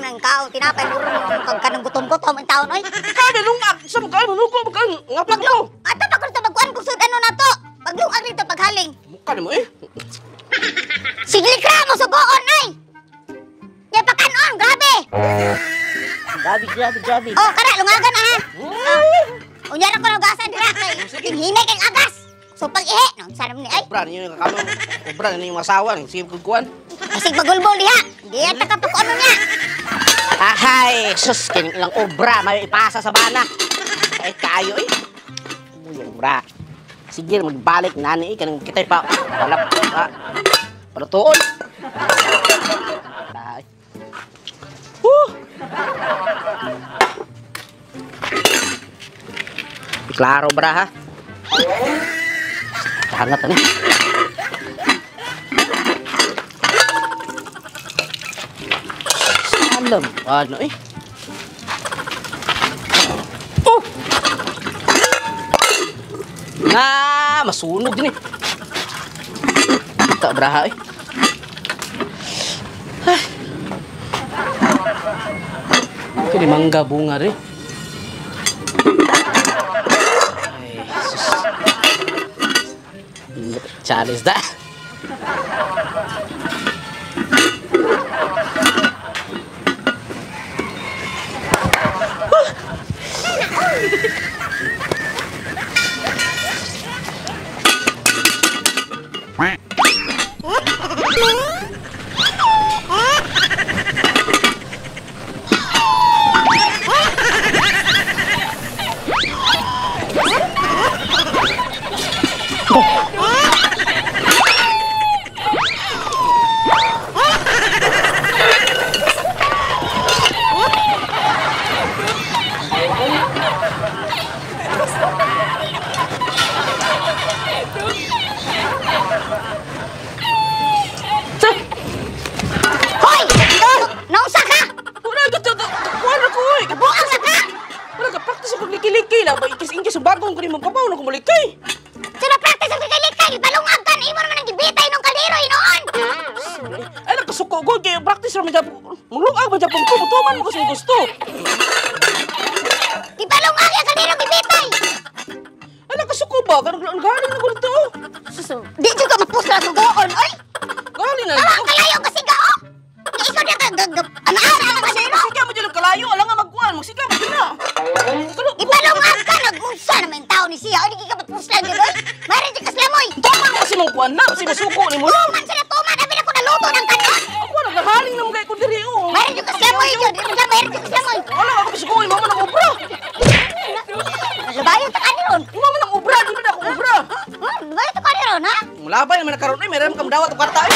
man ang kao tinapay muro kag kanang gutom-gutom ang taon oy. Kada lungag sa mga manuko ka nga mo. Ato pa kun magkuan kung sud ano na to. Paglungag dito paghaling. Mukha nimo eh. Sige ka mo sugoon ay. Nya pakanon, grabe. Grabe, grabe, grabe. Oh, kara lungagan na ha. Oh. Unya ra ko nagasan dira kay hinay kay agas. So pag-ihi, no, sana ni ay. Obra ninyo kamo. Obra ninyo yung asawa, sige kugkuan. Kasig bagulbol diha. Diha ta ka ano niya. Ahay, sus kining ilang obra may ipasa sa bana. Ay kayo eh. Uy, obra. Sige, magbalik nani eh kanang kitay pa. Wala pa. Palutuon. Ay. Woo! Klaro bra ha. Hangat ani. Alam, ano eh? Oh! Na, masunog din eh. Tak beraha eh. Ay. Kini mangga bunga rin. Ay, sus. Challenge da. Hoy! Nausa ka? Wala ka kuan ako oy. Buang na ka? Wala ka practice sa paglikiliki na ba ikis-ingkis sa bagong kunin mong kabaw na kumulikay. Sila practice sa paglikay, balungag ka na imo naman ang gibitay nung kaldero inoon. Ay nakasuko ko kay practice ra man jud. Muluag man jud ko mutuman mo kasi gusto. Gibalungag ang kaldero gibitay. Ay nakasuko ba kanang galing na ko dito. Di jud ka mapusla sugoon oy. Galing na. Awa kalayo kasi ka oh. Ikaw na ka ana-ana ang kaldero. Magsika mo dyan ang kalayo, alam nga magkuhan, magsika mo dyan na. Gibalungag ka nag-unsa naman tao ni siya. Oy, di ka mapusla jud oy. Mari jud ka slamoy. Tuman mo kasi mong kuhan na, kasi masuko ni mo lang. Tuman sila tuman, abi na ko naluto ng kanon. Ako na, naghaling na mga ko diri, oh. Mari jud ka slamoy jud. Mari jud ka slamoy. Wala ako masuko, mama ng obra. Labayon ta kani ron. Mama ng obra, di ba na ako obra? Labayon ta kani ron, ha? Mulabay naman na karon, ay, meron kang dawat o kwarta, ay.